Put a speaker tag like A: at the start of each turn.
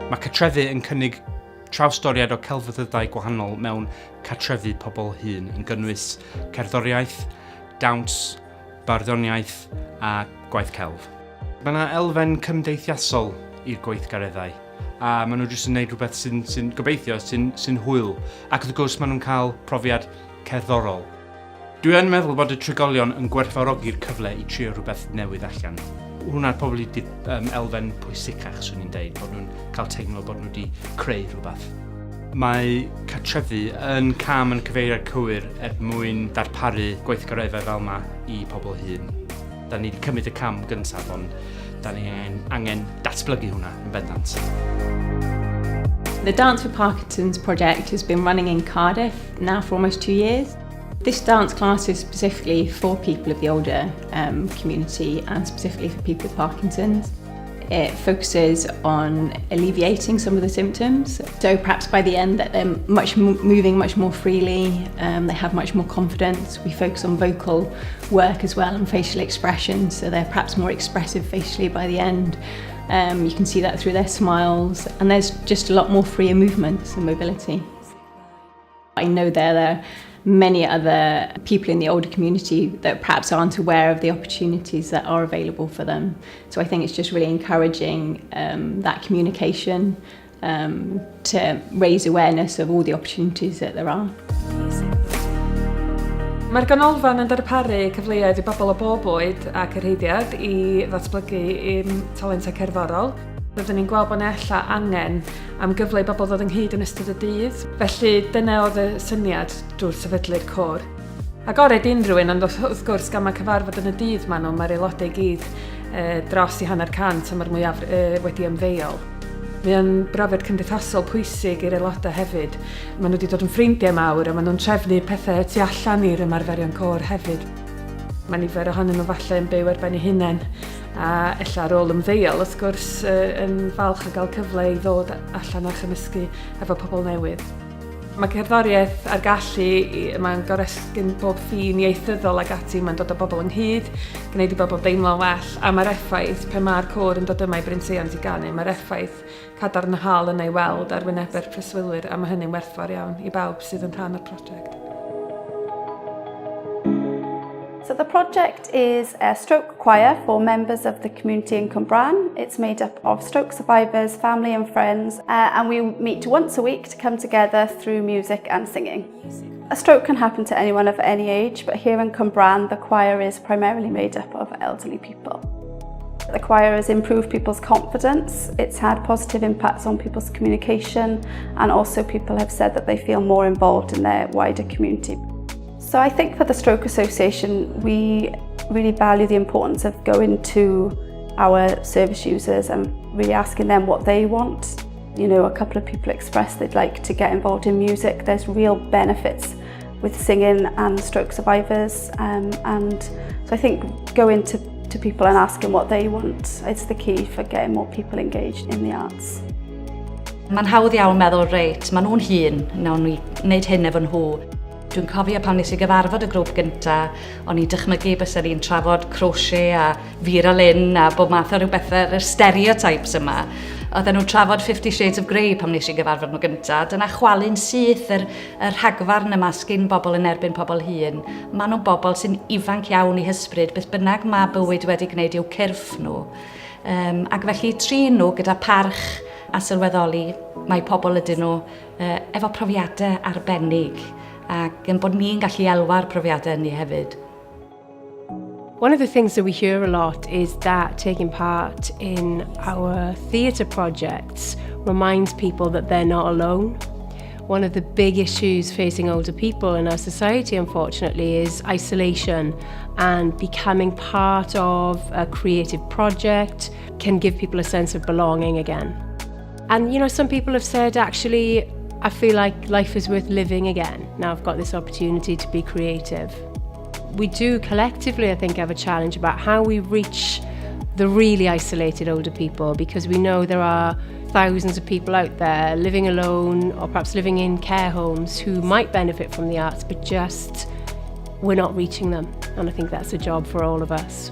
A: Mae Cartrefu yn cynnig trawstoriad o celfyddydau gwahanol mewn cartrefu pobl hŷn yn gynnwys cerddoriaeth, dawns, barddoniaeth a gwaith celf. Mae yna elfen cymdeithasol i'r gweithgareddau a maen nhw jyst yn gwneud rhywbeth sy'n sy gobeithio sy'n sy hwyl ac wrth gwrs maen nhw'n cael profiad cerddorol. Dwi yn meddwl bod y trigolion yn gwerthfawrogi'r cyfle i trio rhywbeth newydd allan. Hwna'r probably di, elfen pwysicach, swn i'n deud, bod nhw'n cael teimlo bod nhw wedi creu rhywbeth. Mae cartrefu yn cam yn cyfeiriad cywir er mwyn darparu gweithgareddau fel yma i pobl hŷn. Da ni wedi cymryd y cam gyntaf, ond da ni angen, angen datblygu hwnna yn bendant.
B: The Dance for Parkinson's project has been running in Cardiff now for almost 2 years. This dance class is specifically for people of the older community and specifically for people with Parkinson's. It focuses on alleviating some of the symptoms. So perhaps by the end that they're much moving much more freely, they have much more confidence. We focus on vocal work as well and facial expression, so they're perhaps more expressive facially by the end. You can see that through their smiles, and there's just a lot more freer movements and mobility. I know there are many other people in the older community that perhaps aren't aware of the opportunities that are available for them. So I think it's just really encouraging that communication to raise awareness of all the opportunities that there are.
C: Mae'r ganolfan yn darparu cyfleoedd i bobl o bob oed ac cyrhaeddiad i ddatblygu talentau cerddorol. Byddwn ni'n gweld bod yna ella angen am gyfle i bobl ddod ynghyd yn ystod y dydd. Felly dyna oedd y syniad drwy'r sefydlu'r côr. Agored unrhyw un, ond wrth gwrs gan mae cyfarfod yn y dydd maen nhw, mae'r aelodau i gyd dros i 50% a mae'r mwyaf wedi ymddeol. Mae o'n brofiad cymdeithasol pwysig i'r aelodau hefyd. Maen nhw wedi dod yn ffrindiau mawr a maen nhw'n trefnu pethau tu allan i'r ymarferion côr hefyd. Mae nifer ohonyn nhw falle yn byw ar ben eu hunain a ella ar ôl ymddeol wrth gwrs yn falch o gael cyfle i ddod allan a chymysgu efo pobl newydd. Mae cerddoriaeth a'r gallu, mae'n goresgyn bob ffin ieithyddol ag ati, mae'n dod â bobl ynghyd, gwneud i bobl deimlo'n well, a mae'r effaith pe mae'r côr yn dod yma i Bryn Seiant i ganu, mae'r effaith cadarnhaol yna i weld ar wynebau'r preswylwyr, a mae hynny'n werthfawr iawn i bawb sydd yn rhan o'r prosiect.
D: So the project is a stroke choir for members of the community in Cwmbran. It's made up of stroke survivors, family and friends, and we meet once a week to come together through music and singing. A stroke can happen to anyone of any age, but here in Cwmbran the choir is primarily made up of elderly people. The choir has improved people's confidence, it's had positive impacts on people's communication, and also people have said that they feel more involved in their wider community. So I think for the Stroke Association, we really value the importance of going to our service users and really asking them what they want. A couple of people expressed they'd like to get involved in music. There's real benefits with singing and stroke survivors. And so I think going to people and asking what they want is the key for getting more people engaged in the arts.
E: Mae'n hawdd iawn meddwl, reit, maen nhw'n hŷn, nawn ni wneud hyn efo nhw. Dwi'n cofio pan nes i gyfarfod y grŵp gynta, o'n i'n dychmygu bysa ni'n trafod crochet a Vera Lynn a bob math o rhyw bethau, yr stereotypes yma. Oedden nhw'n trafod Fifty Shades of Grey pan nes i gyfarfod nhw gynta. Dyna chwalu'n syth yr rhagfarn yma sgyn bobl yn erbyn pobl hŷn. Maen nhw'n bobl sy'n ifanc iawn eu hysbryd, beth bynnag mae bywyd wedi gwneud i'w cyrff nhw. Ac felly trin nhw gyda parch a sylweddoli mae pobl ydyn nhw efo profiadau arbennig ac yn bod ni'n gallu elwa'r profiadau hynny hefyd.
F: One of the things that we hear a lot is that taking part in our theatre projects reminds people that they're not alone. One of the big issues facing older people in our society, unfortunately, is isolation, and becoming part of a creative project can give people a sense of belonging again. And some people have said, "Actually, I feel like life is worth living again. Now I've got this opportunity to be creative." We do collectively, I think, have a challenge about how we reach the really isolated older people, because we know there are thousands of people out there living alone or perhaps living in care homes who might benefit from the arts, but just we're not reaching them. And I think that's a job for all of us.